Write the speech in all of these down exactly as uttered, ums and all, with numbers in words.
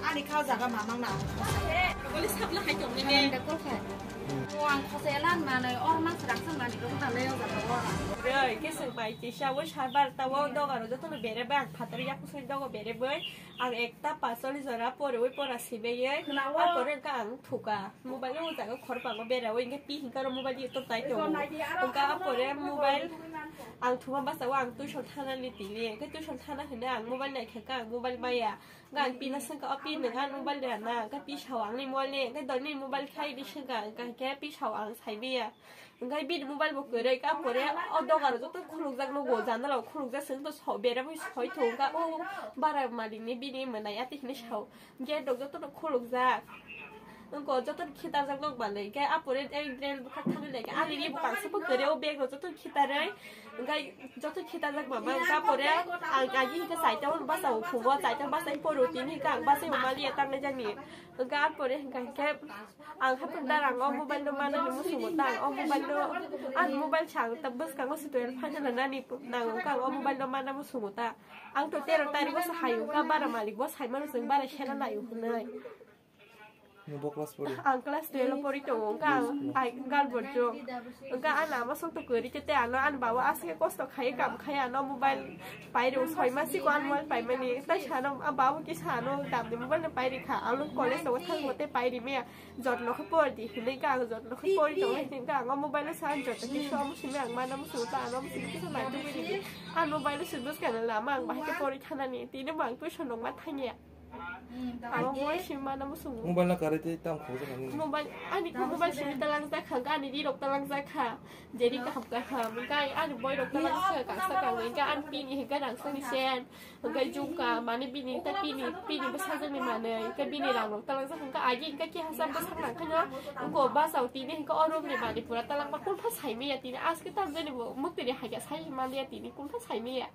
Ani khao jaga mamang na. Bole sabla hai tong ne. Ang da kol khai. O ang khose lan manai or mas rang sang mani dong ta le o jaga o. Roi, ke seng bai ti sha o sar bar ta o doga ro joto no bere bai ang phatar yak kusui dogo bere bai. Ang ekta pasol jora pore oi pora sibe ye. Khna o. A pore ka ang thuka. Mobile o jaga khor pango bere o inge pi hinka ro mobile YouTube tai to. Ego nai di aro. Ka a pore mobile ang thuma basa o ang tuition thana ni tini. Ke tuition thana hene ang mobile nai kha ka ang mobile maya. Hwnkhe ang pino swngkha, "O pi, nwng ani mobile rw na?" Hwnkhe pi sao, "Ang ni mobile ni." Hwnkhe doni mobile khai di swngkha, hwnkhe khe pi sao, "Ang sai maya." Hwnkhe bini mobile bo kwrwi, ka pore o dogar joto khulukjak nugo, jandala khulukjak, chwng to so-, bera bai soi thung, hwnkhe o bara malik ni bini mwnai ati hinwi sao, gate rok joto no khulukjak. Wngkha joto khitarjak nok manwi, hwnkhe a pore ek drain bwkhak thangwi lai khe, ani ni bwkang se bo kwrwi, o bag rok joto khitarwi, hwnkhe joto khitarjak mama, wngkha pore ang agi hwnkhe chaita hwn basa o phungo, chaita basa pore o tini hwnkhe ang basa o mali ya tangnai jani, wngkha a pore hwnkha hwnkhe ang haphang darang o mobile no manani musungo ta, ang o mobile no, ang mobile sa ang ta bwskango se twelve final nani nango, wngkha ang o mobile no mana musungo ta, ang to tero tarikh o se hai wngkha bara malik bo sai mano chwng bara sera naio hwnwi. Nung bo class pori? Ang class twelve o pori tongo, wngkha ang, ai, girl board jo. Wngkha ang ama song to kwrwi khe tei ano ani baba aswk kosto khai kam khai ano mobile pai rw soi ma siko ano mobile pai mani. Tai sano a baba kisa ano damni mobile no pai rikha. Ang college tongo thangmo tei pai rimaya. Jotno khe pori di hinwi khe ang jotno khe pori tongo hinwi khe ang o mobile o sa ang jotno khe so omo simi ang mana musungo ta ano omo simi kisa nai tubui ridi. Ang mobile o se bwskang lama ang bahai khe pori thanani. Tini bo ang tuition rok ma thangya. Abo mobile sim mana musungo. Mobile na karwi tei tamo khoroksa nangni? Mobile, ani khe mobile simi talang jakha, ani rirok talang jakha. Jeri kaham kaham, hwnkhe ani boy rok talang jakha, kangsa kangwi, hwnkhe ani pini hwnkhe rang sani sen. Hwnkhe jungka, mani bini ta pini, pini bwsajwkni manwi, hwnkhe bini rang rok talang jakha, hwnkhe agi hwnkhe kehasa bwsak nang khaino, wngkha o bwsao tini hwnkhe o room ni manwi pura talangma kulpha saimaya tini, aske tamjani bo mwktwini hakhe sai manliya tini, kulpha saimaya.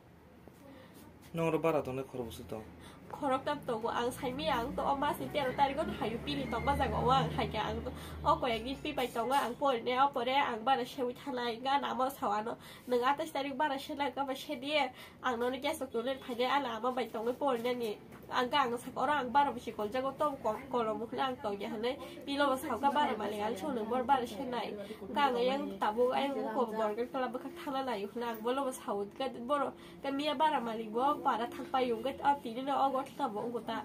Nong oro bara tongnai khorok bwswk tong? Khoroktam tongo, ang saimaya, ang to o masni tero tarikh o haio pini tongma jaga o ang haikha, ang to o koyekni pi bai tongo, ang porinai o pore ang bara seui thanai, hwnkhe ano amo sao ano, "Nwng atais tarikh bara sena, hwnkhe bai sedi, ang nono gas rok tolwi phainai," ano ama bai tongwi porinani, ang khe ang sakha oro ang bara bisi koljago, to ko-, kolom hwnwi ang tongya hwnwi, pilo bo sao kha bara malik, ang sao nwng bor bara senai, hwnkhe ang yang tabuk ayang uko borok tola bwkhak thangna naio hwnwi ang bolo bo sao, hwnkhe boro. Khe miya bara malik bo para thang paio, hwnkhe o tini no o gotha bo wngkha ta.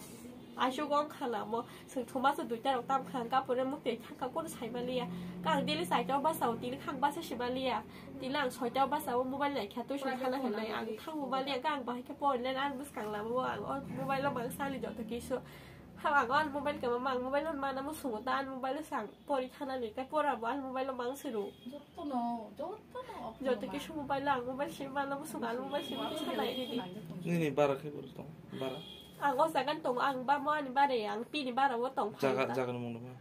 Aswk wng kha na mo, chwng thuma se duita rok tam kha, hwnkhe apore mwktwi thang kha, kunu sai maliya. Khe ang daily chaita o basa o, tini kha ang basa si maliya. Tini ang soita o basa o mobile nai kha, tuition thana hinwi ang thang bo maliya, khe ang bahai khe pori le ani bwskang lama o ang o mobile o mang sali joto kisu. Ha ang o ani mobile khe ma, ang mobile no mana musungo ta, ani mobile o sang. Pori thanani khe pora bo ani mobile o mang siro. Jotono, jotono. Joto kisu mobile o ang mobile simi mana musungo, ani mobile simi kisa nai ridi. Nini bara khe boro tong, bara? Ang o jaga ni tongo, ang ba mo ani bara, ang pini bara o tong. Jaga, jaga ni mung no ba?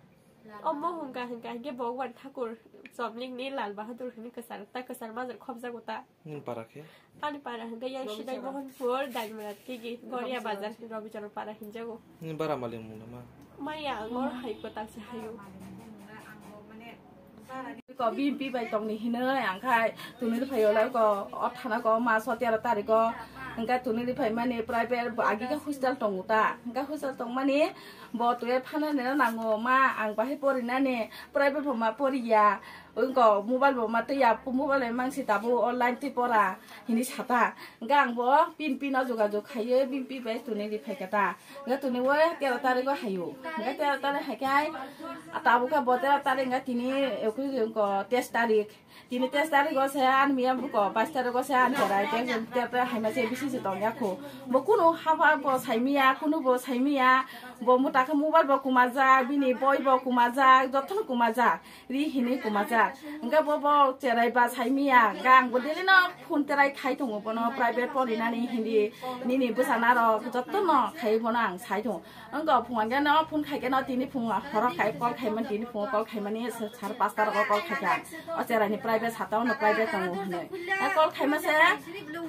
Omo hwnka hwnka hwnkhe Bhagwan Thakur Chomlik ni Lal Bahadur hwnwi kwchar, ta kwchar majra khobjago ta. Nini para khe? Ani para hwnkhe yang Sidai Mohanpur, Daimura Tigi, Goria Bazar, Robichoro para hinjago. Nini bara malik mung nama? Maya ang or hai ko tak se hayo. Ko B M P bai tongni hinoi ang khai tunui phayo lai ko o thana ko ma so tero tarikh o hwnkhe tunui phai mani private agi khe hostel tongo ta hwnkhe hostel tong mani bo tui phana nena nango ma ang bahai pori nani private bo ma pori ya. Wngkha mobile bo ma twi ya, mobile bai mangsi tabuk online twi pora hinwi sata. Hwnkhe ang bo pin pin o jogajog khaiwi bini pi bai tuni ri phaikha ta. Hwnkhe tuni o tero tarikh o haio. Hwnkhe tero tarikh haikhe tabuk khe bo tero tarikh hwnkhe tini ekui wngkha teis tarikh. Tini teis tarikh o se ani miya buko bais tarikh o se ani cherai tei tero tarikh haima se bisi se tongya kho. Bo kunu hapha bo saimiya, kunu bo saimiya. Bo muta khe mobile bo kumajak, bini boi bo kumajak, jotono kumajak. Ri hinwi kumajak. Hwnkhe bo, bo cherai ba saimiya. Hwnkhe ang bo daily no phone terai khai tongo bono private porinani hindi. Nini bwsana rok jotono khai bono ang sai tongo. Wngkha phungan gano phone khai gano tini phungo horo khai call khaimani tini phungo call khaimani sar pasta rogo call khaikha. O cherai ni private sata ono private tongo hinwi. A call khaima se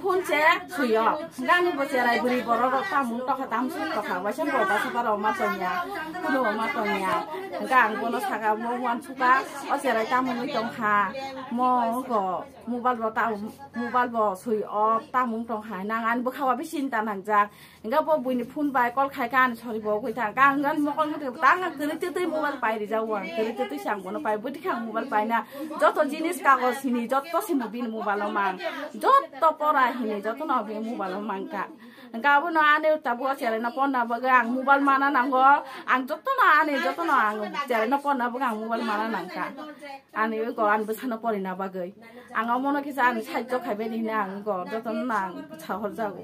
phone se suyo. Gani bo cherai bwrwi borok rok tamung tokha tamsuk tokha waisa bo basa borok ma tongya. Kuno ma tongya. Hwnkhe ang bono saka mo uansukha. O cherai tamung Tongkha, mo go mobile bo ta, mobile bo sui off tamung tongkha, nang ani bwkha o bisi chinta nangjak. Hingga bo buini phone bai call khai kha, ani sori bo gwi thang kha. Ang ani mokol muti tang ang kwrwi twtwi mobile pai rijak o, ang kwrwi twtwi se ang bono pai, bwtwi kha ang mobile pai na. Joto jinis kagoj hini joto simi bini mobile o mang, joto pora hini joto no bini mobile o mang kha. Hingga abono ani tabuk o cherai no ponna bagwi ang mobile mana nango, ang joto no ani joto no ang cherai no ponna bagwi ang mobile mana nang kha. Ani oi go ani bwsano porina bagwi. Ang omono kisa ani sahajjo khaibai ni hwnwi ang go jotono ang sahor jago.